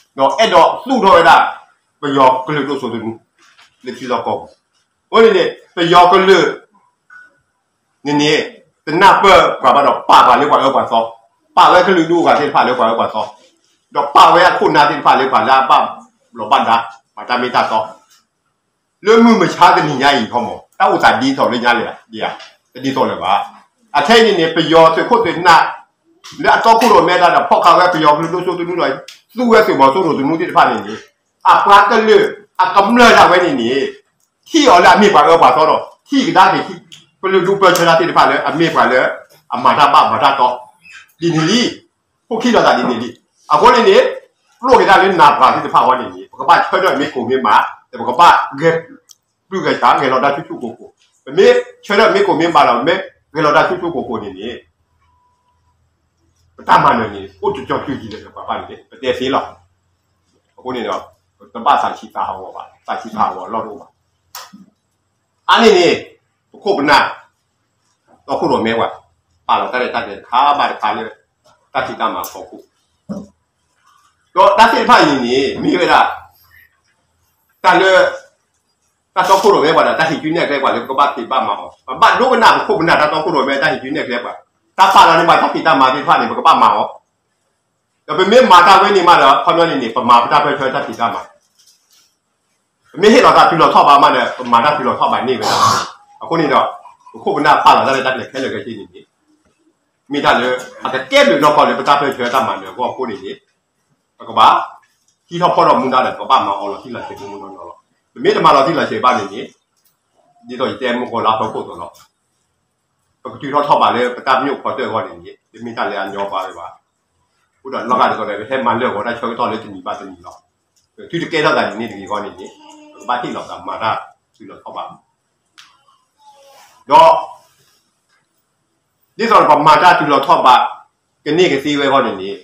းအဲၣ်ဒိးသူၣ်ထီၣ်ဝဲဒၣ် ပယီၤကလုာ်ဒိၣ်စိသနူ လၢထံလီၢ်ကီၢ်ပူၤ, အဃိန့ၣ်န့ၣ် ပယီၤကလုာ် န့ၣ်န့ၣ် တနၢ်ပၢၢ်ပှၤဘၣ်ဒီး ပာ်ပှၤလၢပှၤအၢပှၤသီ, ပာ်ဝဲကလုာ်ဒူၣ်အဂၤသ့ၣ်တဖၣ်လၢပှၤအၢပှၤသီ, ဒီးပာ်ဝဲအခိၣ်နၢ်သ့ၣ်တဖၣ်လၢပှၤလၢအဘၣ်ဘျီးဘၣ်ဒါ ပှၤတၢ်မ့ၢ်တၢ်တီ, လၢမုၢ်မဆါတနံၤညါအံၤခီမး တၢ်အိၣ်သးဒ်သိးလၢညါလဲၣ်, ဒ်သိးလၢၤဘၣ်. အခဲအံၤန့ၣ်န့ၣ် ပယီၤသုးခိၣ်သုးနၢ် လၢအတီခိၣ်ရိၣ်မဲတၢ်ဒီး ဖီၣ်ဃာ်ဝဲပယီၤကလုာ်ဒိၣ်စိသနူဒီး သူဝဲသုးမီၤစိရိၤသနူသ့ၣ်တဖၣ်န့ၣ်န့ၣ် အပှၤကလုာ်အကမျၢၢ်ဒၣ်ဝဲန့ၣ်န့ၣ် ထံၣ်အီၤလၢအမ့ၢ်ပှၤအၢပှၤသီဒီး ထံၣ်ကဒါက့ၤ ကလုာ်ဒူၣ်ပၢဆှၢတၢ်သ့ၣ်တဖၣ်လၢအမ့ၢ်ပှၤလၢအမၤတၢ်ဘၣ်မၤတၢ်တီ ဒ်န့ၣ်လံ, ခိၣ်ခံလိာ်သးဒ်န့ၣ်လံ. အဃိန့ၣ်န့ၣ် ပျိၢ်က့ၤတၢ်လၢနၤပှၤသ့ၣ်တဖၣ်အဂီၢ်န့ၣ်န့ၣ် ပကဘၣ်ဆၢထၢၣ်မ့ၢ်ကိၢ်မ့ၢ်ဘၣ် ဒီးပကဘၣ်ဂဲၤ ပုၢ်ဂဲၤဆၣ် ဂဲၤလီၤတၢ်ဆူၣ်ဆူၣ်ကိၢ်ကိၢ်, ပမ့ၢ်ဆၢထၢၣ်မ့ၢ်ကိၢ်မ့ၢ်ဘၣ်ဒီး မ့ၢ်ဂဲၤလီၤတၢ်ဆူၣ်ဆူၣ်ကိၢ်ကိၢ်န့ၣ်န့ၣ် ပတၢ်မၤနၢၤန့ၣ် အိၣ်တကၠီၤစုၤယံၤလၢပှၤဘၣ်န့ၣ် ပတဲသ့လီၤ. အဃိန့ၣ်ဒီး ပတဘၣ်သးဆံးသးဟးဂီၤဘၣ်, သးဆံးသးဟးဂီၤအလီၢ်တအိၣ်ဘၣ်. အါန့ၢ်န့ၣ် ပခိၣ်ပနၢ် တီခိၣ်ရိၣ်မဲပှၤ ပာ်လီၤတၢ်ရဲၣ်တၢ်ကျဲၤတခါဘၣ်တခါလၢ တၢ်ဖံးတၢ်မၤအဖီခိၣ် ဒီးတၢ်သ့ၣ်တဖၣ်အံၤန့ၣ်န့ၣ် မ့ၢ်ဝဲဒၣ် တၢ်လၢ တၢ်တီခိၣ်ရိၣ်မဲပှၤဒီး တၢ်ဟ့ၣ်ကူၣ်နဲၣ်ကျဲပှၤလၢပကဘၣ်ဖံးဘၣ်မၤအီၤ, ပဘၣ်ဒိကနၣ်ပခိၣ်ပနၢ်တၢ်တီခိၣ်ရိၣ်မဲ တၢ်ဟ့ၣ်ကူၣ်နဲၣ်ကျဲပှၤ, တၢ်ပာ်လီၤန့ၢ်ပှၤတၢ်ဖံးတၢ်မၤသ့ၣ်တဖၣ်န့ၣ် ပကဘၣ်မၤအီၤ. ဒီးပမ့ၢ်မၤတၢ်ဝဲန့ၣ်မးဒီး ခီပညီန့ၣ်န့ၣ် ပမၤပတၢ်ပၢၢ်ဆၢတၢ်ဖံးတၢ်မၤ ပမ့ၢ်ဟ့ၣ်လီၤသးတုၤလီၤထီၣ်ဘးမးဒီး ပမၤတၢ်တုၤလီၤထီၣ်ဘးန့ၢ်ဝဲဒၣ်. အဃိန့ၣ်ဒီး ပခိၣ်ပနၢ်ပာ်လီၤတၢ်လၢတၢ်လဲၤခဲလၢာ်ခဲဆ့န့ၣ်န့ၣ် မ့ၢ်တၢ်လၢ အကကဲဘျုးနီၢ်ကီၢ်လၢပတၢ်ပၢၢ်ဆၢတၢ်မၤနၢၤအဂီၢ်အဃိန့ၣ်န့ၣ် ပကဘၣ် ဟံးထီၣ်ဖီၣ်ထီၣ်မူဒါဒီး ပကဘၣ်မၤအီၤလီၤတံၢ်လီၤဆဲးမူမူနီၢ်နီၢ်လီၤ. ပမ့ၢ်တမၤလီၤတံၢ်လီၤဆဲးဘၣ်န့ၣ်န့ၣ် ဒ်သိးယတဲမုၢ်ကီၤလၢအဖီခိၣ်သိးလီၤ. ပကတုၤထီၣ်ထီၣ်ဘးလၢပတၢ်ပညိၣ်ဖီတၢၢ်အဂီၢ်န့ၣ်န့ၣ် တမ့ၢ်တၢ်လၢအညီဘၣ်ဝဲဘၣ်. အဃိဒီးနီၢ်ဂၤဒ်သိးဒီး ပဟဲမၤလၢာ်ဂီၤတၢ်ဆၢကတီၢ်လၢတနံၤဘၣ်တနံၤလီၤ. ပသုတကဲထီၣ်သးဒ်န့ၣ်တဂ့ၤအဂီၢ်န့ၣ်န့ၣ် ပကဘၣ်ဟ့ၣ်လီၤသးမၤတၢ်တုၤလီၤထီၣ်ဘး ဒီး ဒ်သိးဒီးပမၤတၢ်တုၤလီၤထီၣ်ဘး ကန့ၢ်ကသ့ဝဲအဂီၢ်န့ၣ်န့ၣ်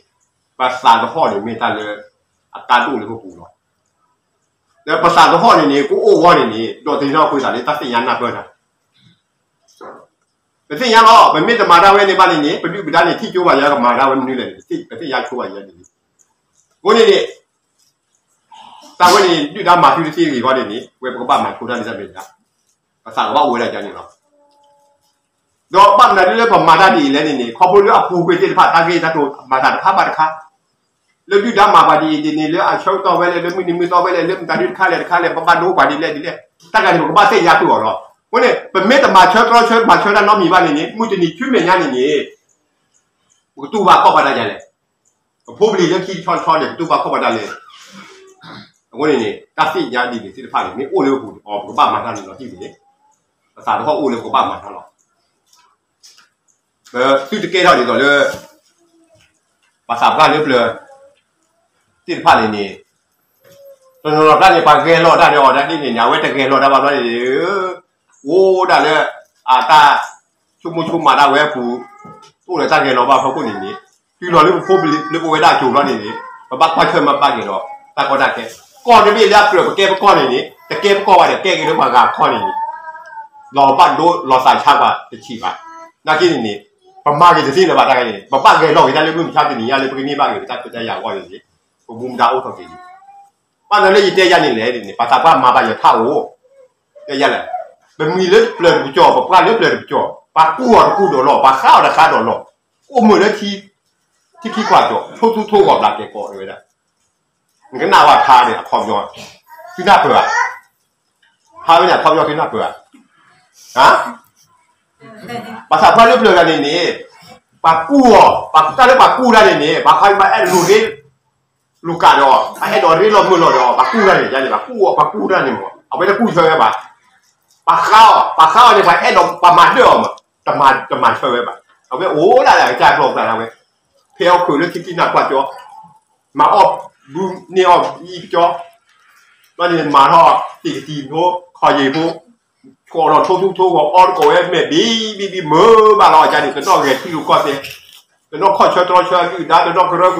ပသးသဟီၣ်န့ၣ်မ့ၢ်တၢ်လၢ အကါဒိၣ်လၢပပူၤလီၤ. ဒီးပသးသဟီၣ်န့ၣ်န့ၣ် ကအိၣ်အဂီၢ်န့ၣ်န့ၣ် ဒီးသန့ၤထီၣ်ကွံာ်သးလၢတၢ်သ့ၣ်ညါနၢ်ပၢၢ်တၢ် ပသ့ၣ်ညါလီၤ. ပမ့ၢ်တမၤတၢ်ဝဲန့ၣ်ဘၣ်န့ၣ်န့ၣ် ပဒုၣ်ပဒါန့ၣ် ထံၣ်ကၠိဘၣ်ယၤ ကမၤတၢ်ဝဲမနုၤလဲၣ်န့ၣ် ပသ့ၣ်ညါဆိဘၣ်ယၤန့ၣ်န့ၣ် အဃိန့ၣ်န့ၣ် တၢ်ဝဲန့ၣ် ဒုၣ်ဒါမၤသုတသ့တဂ့ၤအဂီၢ်န့ၣ်န့ၣ် ဝဲပကဘၣ်မၤဆိတၢ်လၢတၢ်မဲာ်ညါ ပသးကဘၣ်အိၣ်ဝဲဒၣ်ယၤန့ၣ်လီၤ. ဒီးဘၣ်မနုၤဒ်လၢပမၤတၢ်ဒ်အံၤလဲၣ်န့ၣ်န့ၣ် ခီဖျိလၢအပူၤကွံာ်သ့ၣ်တဖၣ် တၢ်ဂ့ၢ်တၢ်ကျိၤမၤသးတခါဘၣ်တခါ လၢဒုၣ်ဒါမၤပှၤဒ်အံၤဒ်န့ၣ် လၢအဆၢကတီၢ်ဝဲလဲၣ် လၢမုၢ်နံၤမုၢ်သီဝဲလဲၣ် လၢမတၤဒုတခါလဲၣ်တခါလဲၣ် ပဘၣ်ဒိပှၤဒ်လဲၣ်ဒ်လဲၣ် တၢ်ဂၤန့ၣ် ပကဘၣ်သ့ၣ်ညါကွံာ်အီၤလီၤ. အဃိန့ၣ် ပမ့ၢ်တမၤဆၢတြီဆၢ မၤဆၢတၢ်နီတမံၤဘၣ်န့ၣ်န့ၣ် မုၢ်တနံၤဆူမဲာ်ညါန့ၣ်န့ၣ် ပကတူၢ်ဘၣ်ခီၣ်ဘၣ်တၢ်ယၤလဲၣ်. ပဖိပလံၤလၢခံတဆီတဆီန့ၣ် ပတူၢ်ဘၣ်ခီၣ်ဘၣ်တၢ်လဲၣ်. အဃိန့ၣ်န့ၣ် တၢ်သ့ၣ်ညါဒ်န့ၣ်သ့ၣ်တဖၣ်န့ၣ် မ့ၢ်အိၣ်လၢပပူၤန့ၣ် အီၤ ပကဘၣ်မၤတၢ်န့ၣ်လီၤတံၢ်န့ၣ် ပသးတဟီၣ်အိၣ်လၢပကဘၣ်မၤတၢ်လီၤ. ပသုတကဲထီၣ်ဒ်သိးလၢ ပှၤသးပှၢ်လၢပျၢၤ သ့ၣ်တဖၣ်န့ၣ်န့ၣ် တနီၤနီၤတၢ်န့ၣ် ပှၤဂဲၤလီၤတၢ်န့ၣ်အီၤဒ်န့ၣ်န့ၣ် အဝဲတဂဲၤလီၤတၢ်ဘၣ်ဘျီန့ၣ် အိၣ်ဒၣ်လၢ အတၢ်ဆိကမိၣ်ဆိကမးတၢ်ဝဲအပူၤ တအိၣ်လၢတၢ်ဂဲၤလီၤဘၣ်အဖီခိၣ်န့ၣ်န့ၣ် တုၤလီၤလၢပဖိပလံၤလၢပဝဲဒၣ်အစိၤဘျီန့ၣ်န့ၣ် ပဘၣ်ကွၢ်ဆၢၣ်မဲာ်ဘၣ်က့ၤဒီး တၢ်ကီတၢ်ခဲ ကီၢ်တဘ့ၣ်လၢအကြၢးပကဲပကီၢ်န့ၣ်န့ၣ် တကဲပကီၢ်ဘၣ်ဒီး ကဲက့ၤလၢပှၤဂၤအခီၣ်န့ၣ်န့ၣ် လီၤဘၣ်ဒိလီၤသးဆါပှၤတဆံးဘၣ်. နာ်က့န့ၣ်န့ၣ် ပမၤက့ၤတသ့လၢၤဘၣ်တၢ်ဂ့ၢ်န့ၣ် ပဘၣ်ဂဲၤလီၤက့ၤတၢ်လၢမုၢ်မဆါတနံၤညါလၢပကန့ၢ်ဘၣ်က့ၤပတၢ်ခွဲးတၢ်ယာ်အဂီၢ်န့ၣ်န့ၣ် ပမူဒါအိၣ်ထီၣ်က့ၤလံ. ဘၣ်မနုၤလၢယတဲယၤန့ၣ်လဲၣ်န့ၣ် ပှၤသးပှၢ်မၤဘၣ်ယၤထးအိၣ် တဲယၤလဲၣ်, ပမံၤလၢပျၢၤတပကီၢ် ပပှၢ်လၢပျၢၤတပကီၢ် ပှၤကူၣ်အီၤတကူၣ်ဒီးလီၢ် ပှၤဃါအီၤတဃါဒီးလီၢ်, အိၣ်မုာ်လၢထံ ထံခံကွၢ်ကၠီၣ် ထိသူထိဂီၤဘျးကဲကီးဝဲဒၣ်, နကနၣ်ဝဲထါန့ၣ်အခီပညီ သုနၢ်ပၢၢ်ဧါ, ထါဝဲန့ၣ်အခီပညီသုနၢ်ပၢၢ်ဧါ, ပှၤသးပှၢ်လၢပျၢၤတဂၤန့ၣ်န့ၣ် ပှၤကူၣ်အီၤ ပှၤတၢ်လၢပှၤကူၣ်တၢ်န့ၣ်န့ၣ် ပှၤခါဘၣ်အဲၣ်လိၤရ့ လူၤကးဒီး ပှၤအဲၣ်ဒိးရ့လိာ်မုာ်လိာ်ဒီး ပှၤကူၣ်တၢ်န့ၣ် ယၤန့ၣ် ပှၤကူၣ်အီၤ ပှၤကူၣ်တၢ်န့ၣ်မး အဝဲတကူၣ်ဆၢဝဲဘၣ်, ပှၤဃါအီၤ ပှၤဃါအီၤန့ၣ် ပှၤအဲၣ်ဒိး ပှၤမၤဒၢၣ်အီၤမး တမၤဆၢဝဲဘၣ်, အဝဲအိၣ်ဒၣ်လၢအကစၢ်ကျီၢ်ကျါဒၣ်ဝဲ, ဖဲအီၣ်ခုးလၢထံခံနၢ်ကွၢ်ကၠီ, မၤအီၣ်ဘုန့ၢ်အီၣ်အံၤကၠီ, ဘျီန့ၣ်မၤထီၣ်တံၢ်ကတံၢ်ဖိ ခီၣ်ယံၤဖိ ဆိးထီၣ်ထိသူထိဂီၤအီၣ်တကိးဝဲမဲာ်ဘံဘံဘံမုာ်ဘၣ်လီၤ အကါန့ၣ် တနီၣ်ဂဲၤထံရူၢ်ကီၢ်သဲး, တနီၣ်ခီၣ်ဆၢတြီဆၢ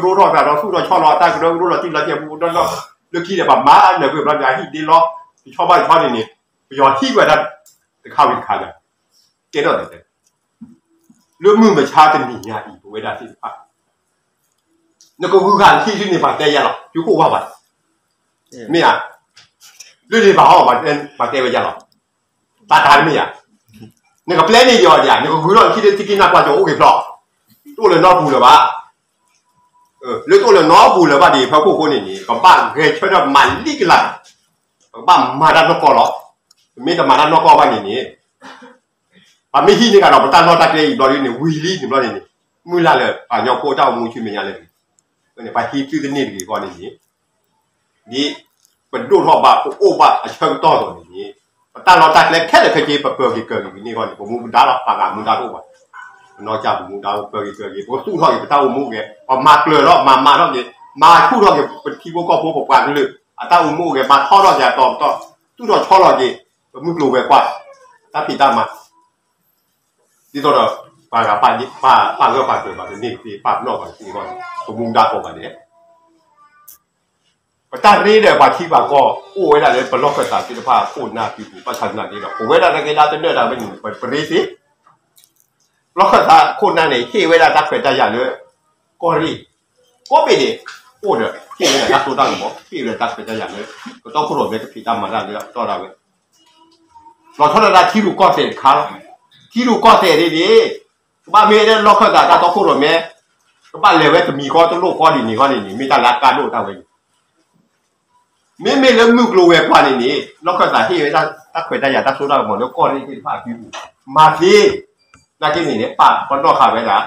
အဒုၣ်အဒါ တနီၣ်ကရၢကရိထီၣ်သးဒီးသူၣ်ထီၣ်ဆီလီၤအတၢ်ကရၢကရိလီၤတံၢ်လီၤဆဲးပူၤတနီၣ်, လၢခံန့ၣ် ပမၤနၢၤကွံာ်ဘျီန့ၣ် အဟံၣ်ဒ့လီၤ, တဆီဘၣ်တဆီန့ၣ်န့ၣ် ပယီၤဟံးဝဲဒၣ်တခါဝံၤတခါဒီး ကဲထီၣ်သးတဲ လၢမုၢ်မဆါတနံၤညါအံၤ ပဝဲဒၣ်သ့ၣ်တဖၣ် နကဂုၤဂၤထံၣ်ဆူန့ၣ် ပှၤတဲယၤလီၤ ယကိၣ်ဝါဘၣ်, မ့ၢ်ဧါ, လၢန့ၣ်ဘၣ်ဟီ ပှၤတဲဝဲယၤလီၤ, တၢ်တၢ်တမ့ၢ်ဧါ, နကပျဲန့ၢ်ယီၤဒံးဧါ, နကဂုၤထီၣ်နခံလၢထံခံနၢ်ကွၢ်ကၠီအိၣ်က့ၤဖျီ, တအိၣ်လၢၤနီတပူၤလၢၤဘၣ်, လၢတအိၣ်လၢၤနီတပူၤလၢၤဘၣ်ဒံး ဖဲခိၣ်ဃိန့ၣ်န့ၣ် ပဘၣ်ဂဲၤဆၢထၢၣ်မၤလံကလၤ, ပကဘၣ်မၤတၢ်နီၢ်ကီၢ်လီၤ, ပမ့ၢ်တမၤတၢ်နီၢ်ကီၢ်ဘၣ်န့ၣ်န့ၣ် ပမ့ၢ်ဟံးန့ၢ်ကဒီးပတၢ်လီၢ်တၢ်ကျဲအံၤဘျီဒ်န့ၣ် ဝံၤလံန့ၣ်ဘျီန့ၣ်န့ၣ်, မုၢ်လၢ်လၢပှၤကညီဖိတၢ်အိၣ်မူဆူမဲာ်ညါလၢာ်, ပှၤဟံးသုတန့ၢ်တဂ့ၤဃီန့ၣ်န့ၣ်, ဒ်ပဒိၣ်ထီၣ်ဘၣ်ပအိၣ်ဘၣ်အဆၢကတီၢ်လီၤန့ၣ်န့ၣ်, ပတၢ်လီၢ်တၢ်ကျဲခဲလၢာ်ခဲဆ့ ပပၢၤက့ၤကၢၤက့ၤကန့ၢ်ဃီန့ၣ် ပမူပဒါလီၤ ပှၤဂၤမူဒါတအိၣ်ဘၣ်, ပနီၢ်ကစၢ်ပမူဒါပၢၤက့ၤကၢၤက့ၤ ပကသူၣ်ထီၣ်က့ၤပတၢ်အိၣ်မူဂဲၤ ပမၤကျၢၤထီၣ်မၤမၤထီၣ်က့ၤ မၤဆူၣ်ထီၣ်က့ၤပထံဖိကီၢ်ဖိပပှၤကလုာ် အတၢ်အိၣ်မူဂဲၤ မၤထီထီၣ်က့ၤအတီၤပတီၢ်, သူၣ်ထီၣ်ဆီလီၤက့ၤ ပမုၢ်ကျိၤဝဲၤကွာ် တၢ်ဖံးတၢ်မၤ ဒ်သိးဒီး ပှၤဂၤပာ်ဂၢၢ်ပာ်ကျၢၤဘၣ် ပန့ၢ်ကသ့ ပာ်ပနီၣ်ဘၣ်ကသ့အဂီၢ်န့ၣ် ပမူဒါကိးဂၤဒဲး ပတၢ်ရ့ဒီးပှၤထံပှၤကီၢ် အိၣ်ဝဲဒၣ်လၢပလီၢ်ခၢၣ်သးသ့ၣ်တဖၣ်အခိၣ်နၢ်ပံၤပူၤ ဘၣ်ဆၣ်သနာ်က့ဒီး ပဝဲဒၣ်တၢ်ကဲဒၣ်တနၢၣ်ဒၣ်ဝဲန့ၣ် ပရ့သ့ လီၢ်ခၢၣ်သးခိၣ်နၢ်န့ၣ် ဟ့ၣ်ဝဲဒၣ်တၢ်ခွဲးတၢ်ယာ်လၢ ကီၢ်ရ့ၣ် ကိးဘ့ၣ်န့ၣ် အိၣ်ဒီး ဟ့ၣ်ဝဲဒၣ်တၢ်စိတၢ်ကမီၤ ဟ့ၣ်ဝဲဒၣ်တၢ်ခွဲးတၢ်ယာ်လၢ ကတီၢ်ခိၣ်ရိၣ်မဲကဖံးတၢ်မၤတၢ်လၢအကတီၢ်ဒၣ်ဝဲ လီၤဆီဒၣ်တၢ်ထံရူၢ်ကီၢ်သဲးတခါလီၤ. ထံရူၢ်ကီၢ်သဲးန့ၣ်န့ၣ် ကဘၣ်မ့ၢ်ဝဲဒၣ်လီၢ်ခၢၣ်သးတၢ်တီခိၣ်ရိၣ်မဲ ကဘၣ်လဲၤဝဲတမံၤဃီတလိၣ်ဃီဒ်န့ၣ်ဃီန့ၣ်န့ၣ် မ့ၢ်တၢ်လၢအကါဒိၣ်တၢ်ဝဲန့ၣ် မ့မ့ၢ်လၢမုၢ်ကျိၤဝဲၤကွာ်န့ၣ်န့ၣ် လီၢ်ခၢၣ်သးဟ့ၣ်ဝဲတၢ်ခွဲးတၢ်ယာ်တၢ်စိတၢ်ကမီၤလၢကီၢ်ရ့ၣ်သ့ၣ်တဖၣ်အစုပူၤ မၤသ့ နာ်က့န့ၣ်န့ၣ် ပာ်ပနီၣ်ဃာ်ဝဲဒၣ်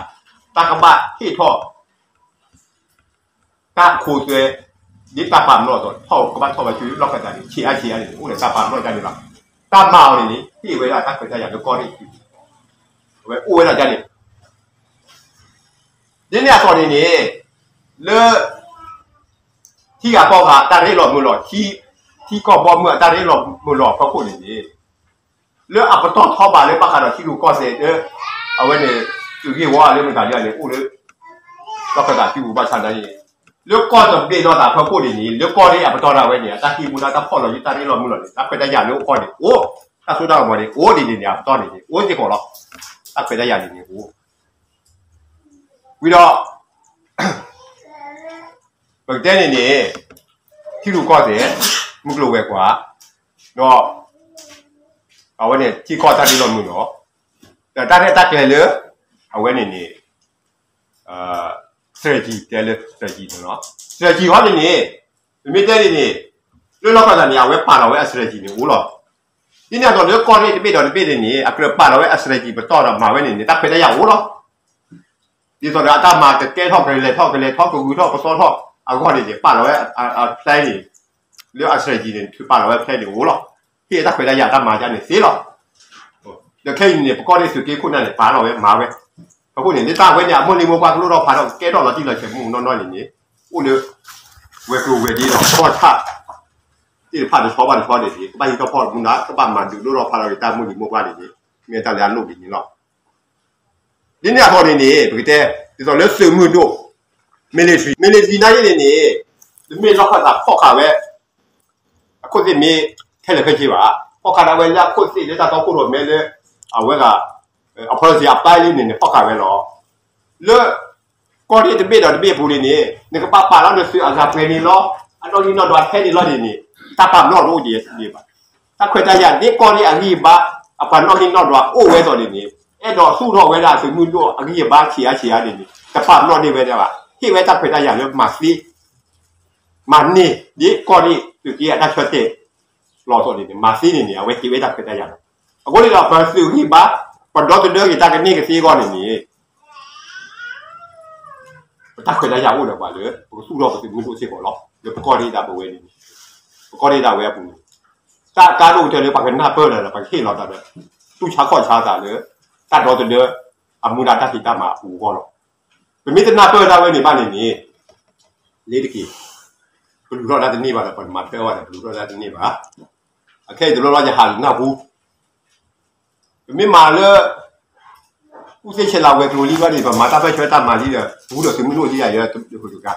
တၢ်ကဘၣ်ဟ့ၣ်ထီၣ် တၢ်ခိသွဲ ဒ်တၢ်ပာ်ပနီၣ်အသိး ထီၣ်ကဘၣ်ထီၣ်ဝဲဆူလီၢ်ခၢၣ်သးန့ၣ် ဆံးအါဆံးအါန့ၣ် အိၣ်ဒီးတၢ်ပာ်ပနီၣ်ဒ်န့ၣ်လီၤ. တၢ်မၤအီၤန့ၣ်န့ၣ် ဟ့ၣ်ဝဲဒၣ်တၢ်ခွဲးတၢ်ယာ်လၢကီၢ်ရ့ၣ်စုပူၤ အဝဲအိၣ်ဝဲဒၣ်ဒ်န့ၣ် ဒ်န့ၣ်အသိးန့ၣ်န့ၣ် လၢ ထံဂၤကီၢ်ဂၤအတၢ်ရ့လိာ်မုာ်လိာ် ထံကီၢ်ဘီမုၢ်အတၢ်ရ့လိာ်မုာ်လိာ်အဖီခိၣ်န့ၣ်န့ၣ် လၢအပတီၢ်ထီဘၣ်လၢဘၣ်ဃးဒီးထံရူၢ်ကီၢ်သဲးလၢ အဝဲန့ၣ် သုးဂ့ၢ်ဝီလၢမတၤဒ်န့ၣ် အိၣ်လၢ လီၢ်ခၢၣ်သးစုပူၤဘၣ်ဆၣ်သနာ်က့ လၢကီၢ်တဘ့ၣ်ဒီးတၢ်ဖီခိၣ်န့ၣ်န့ၣ် လၢကီၢ်ရ့ၣ်အပတီၢ်ဒၣ်ဝဲန့ၣ် အတၢ်ဟံးမူဒါတၢ်ဖီၣ်လီၤယံၤတၢ်ရ့လိာ်မုာ်လိာ်န့ၣ် တၢ်ခွဲးတၢ်ယာ်လၢအိၣ်ဃီန့ၣ် အိၣ် တၢ်စိတၢ်ကမီၤန့ၣ် အိၣ်ဒ်န့ၣ်န့ၣ် အပတီၢ်န့ၣ်န့ၣ် အိၣ်စ့ၢ်ကီးလီၤ. တၢ်ခွဲးတၢ်ယာ်န့ၣ်န့ၣ်အိၣ် ဝံၤဒီး ပကတဲန့ၣ်န့ၣ် ထံရူၢ်ကီၢ်သဲး မုၢ်ကျိၤဝဲၤကွာ် ဒီး အဝဲန့ၣ်ထံကီၢ်တၢ်ရ့လိာ်မုာ်လိာ် ဒီးတၢ်ရဲၣ်တၢ်ကျဲၤလၢ အဝဲန့ၣ်န့ၣ် strategy တဲလၢ strategy န့ၣ်လီၤ. strategy ဟီန့ၣ်န့ၣ် ပမ့ၢ်တဲန့ၣ်န့ၣ် လၢလီၢ်ခၢၣ်သးန့ၣ် အဝဲပာ်လီၤဝဲအ strategy န့ၣ်အိၣ်လီၤ. ဒ်န့ၣ်အသိးလၢကီၢ်ရ့ၣ်တဘ့ၣ်ဒီးတဘ့ၣ်န့ၣ်န့ၣ် အကြၢးပာ်လီၤဝဲအ strategy ပတီၢ်ဒီးမၤဝဲန့ၣ်န့ၣ် တၢ်ခွဲးတၢ်ယာ်အိၣ်လီၤ. ဒ်သိးဒီးအတၢ်မၤကကဲထီၣ်ကလဲၤထီၣ်ကလဲၤထီၣ်ကဂုၤထီၣ်ကသီထီၣ်အဂီၢ်န့ၣ်န့ၣ် ပာ်လီၤဝဲအ plan န့ၣ် လၢအ strategy န့ၣ် ထုးပာ်လီၤဝဲ plan န့ၣ်အိၣ်လီၤ. ဟ့ၣ်တၢ်ခွဲးတၢ်ယာ်တၢ်မၤဒ်န့ၣ်သ့လီၤ. ဒီးခဲအံၤန့ၣ် ပကီၢ်ရ့ၣ်သုးက့ခိၣ်နၢ်န့ၣ် ပာ်လီၤဝဲမၤဝဲ အဃိန့ၣ် လၢတၢ်ဝဲန့ၣ် အမိၢ်လံၤမိၢ်ပှၢ်ကလိၣ်ထီၣ်ဖးထီၣ် ကကဲထီၣ်လီၤတံၢ်လီၤဆဲးမုၢ်နီၢ်နီၢ်န့ၣ်န့ၣ် အိၣ်လၢ ဝဲၤကျိၤဝဲၤဒ့ဒီးကီၢ်ဆၣ် သ့ၣ်တဖၣ်တဆီဘၣ်တဆီန့ၣ်န့ၣ် ကဘၣ်ဟံးထီၣ်ဖီၣ်မူဒါ ကဘၣ်မၤဒုးလိၣ်ထီၣ်ဖးထီၣ်က့ၤတၢ်မိၢ်လံၤမိၢ်ပှၢ်န့ၣ်န့ၣ် မ့ၢ်တၢ်လၢအလိၣ်ဒ်န့ၣ်လီၤ. ဒ်န့ၣ်အသိးန့ၣ်န့ၣ် ပကတဲ ဒ်သိးလၢသုးမုၢ်ဒိၣ် military military နာ်က့န့ၣ်န့ၣ် တမ့ၢ်လီၢ်ခၢၣ်သးဖီၣ်ဃာ်ဝဲ အခိၣ်သ့ၣ်မ့ၢ်ထဲလဲၣ်ဖဲက့ဘၣ်, ဖီၣ်ဃာ်ဒၣ်ဝဲလၢအခိၣ်သ့ၣ်လၢတၢ်တီခိၣ်ရိၣ်မဲလၢ အဝဲဂၤ အ policy အပၢလံန့ၣ်န့ၣ် ဖီၣ်ဃာ်ဝဲလီၤ. လၢ ကီၢ်ရ့ၣ်တဘ့ၣ်ဒီးတဘ့ၣ်အပူၤန့ၣ်န့ၣ် နကဘၣ်ပာ်လီၤနသုးအဂၤပှဲၤန့ၣ်လီၤ. အနီၣ်ဂံၢ်နီၣ်ဒွးထဲန့ၣ်လီၤန့ၣ်န့ၣ် တၢ်ပာ်ပနီၣ်တအိၣ်ဒံးဘၣ်. တၢ်ခွဲးတၢ်ယာ်ဒ်ကီၢ်ရ့ၣ်အဂံၢ်အဘါ အပှၤနီၣ်ဂံၢ်နီၣ်ဒွးအိၣ်ဝဲအသိးန့ၣ်န့ၣ် အဲၣ်ဒိးသူၣ်ထီၣ်ဝဲဒၣ်သုးမုၢ်ဒိၣ်အဂံၢ်အဘါဆံးအါဆံးအါန့ၣ်န့ၣ် တပာ်ပနီၣ်န့ၢ်ဝဲဒၣ်ဘၣ်. ဟ့ၣ်ဝဲတၢ်ခွဲးတၢ်ယာ်လၢမၤသ့ မၤန့ၢ်ဒ်ကီၢ်ရ့ၣ်သုးက့အတၢ်ဆၢတဲာ်လီၤအသိးန့ၣ်န့ၣ် မၤသ့န့ၣ်န့ၣ် အဝဲဟ့ၣ်ဝဲတၢ်ခွဲးတၢ်ယာ်လီၤ. အဃိန့ၣ်ဒီး ပသုးဂံၢ်ဘါ ပဒီသဒၢက့ၤတၢ်ကန့ၢ်ကသ့အဂီၢ်န့ၣ်န့ၣ် ပတၢ်ခွဲးတၢ်ယာ်အိၣ်ဒီးပှၤလၢ ပကသူၣ်ထီၣ်ပသုးမုၢ်ဒိၣ်စ့ၢ်ကီးလီၤ. လၢပကီၢ်ရ့ၣ်ဒၣ်ပဝဲန့ၣ် ပကီၢ်ရ့ၣ်ဒၣ်ဝဲအပူၤန့ၣ် တၢ်အကါဒိၣ်ကတၢၢ်လၢပှၤကနၢ်ပၢၢ်လၢ ပှၤကဟ့ၣ်လီၤသးဒီး တူၢ်ဆါခီၣ်ဆါသးလၢ တၢ်ဒီသဒၢ အမူဒါတၢ်ဖံးတၢ်မၤအပူၤအဂီၢ်လီၤ. ပမ့ၢ်တနၢ်ပၢၢ်ဒၣ်ဝဲန့ၣ်ဘၣ်န့ၣ်န့ၣ် လ့တက့ၢ် ပလူၤထီၣ်ဒၣ်တန့ၢ်ဘၣ်ဒီး ပမၤထွဲအီၤဒီး ပလူၤထီၣ်ဒၣ်တန့ၢ်ဘၣ်. အခဲအံၤတဘျီဘျီယဟးနၢ်ဟူ ပမ့ၢ်မၤလၢ ကူၣ်သ့ၣ်ဆဲးလၤဝဲၤကျိၤလံဘၣ်န့ၣ် ပမၤတၢ်ပၢၢ်ဆၢတၢ်မၤလံဒီး ပူၤဒီးသုးမုၢ်ဒိၣ်လံယၤယဲတကါ